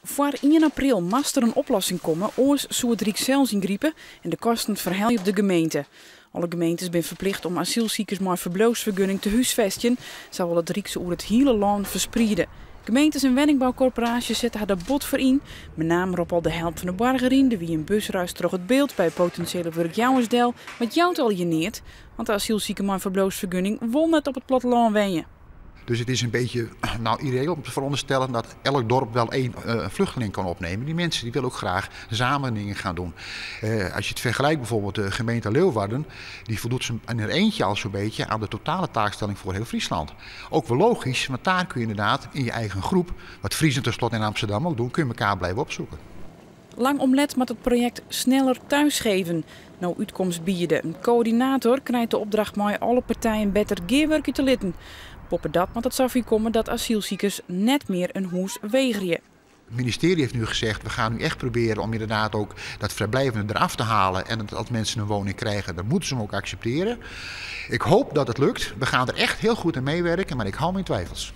Foar ien april moast der in oplossing komme, oars soe it Ryk sels yngripe en de kosten ferhelje op de gemeente. Alle gemeentes binne ferplicht om asylsikers mei ferbliuwsfergunning te húsfestjen, sa wol it Ryk se oer it hiele lân ferspriede. Gemeentes en wenningboukorporaasjes sette har der bot foar yn. Menaam rop al de help fan de boarger yn. Der wie in busreis troch it Bilt by potinsjele wurkjouwers del, mar it jout allegear neat, want de asylsiker mei ferbliuwsfergunning wol net op it plattelân wenje. Dus het is een beetje, nou, irreëel om te veronderstellen dat elk dorp wel één vluchteling kan opnemen. Die mensen die willen ook graag samen dingen gaan doen. Als je het vergelijkt bijvoorbeeld de gemeente Leeuwarden, die voldoet in haar eentje al zo'n beetje aan de totale taakstelling voor heel Friesland. Ook wel logisch, want daar kun je inderdaad in je eigen groep, wat Friezen tenslotte in Amsterdam ook doen, kun je elkaar blijven opzoeken. Lang om let moat it projekt Sneller Thuisgeven no útkomst biede. In koördinator krijt de opdracht mei alle partijen better gearwurkje te litten. Boppedat moat it safier komme dat asylsikers net mear in hûs wegerje. Het ministerie heeft nu gezegd, we gaan nu echt proberen om inderdaad ook dat vrijblijvende eraf te halen. En dat als mensen een woning krijgen, dan moeten ze hem ook accepteren. Ik hoop dat het lukt. We gaan er echt heel goed aan meewerken, maar ik hou mijn twijfels.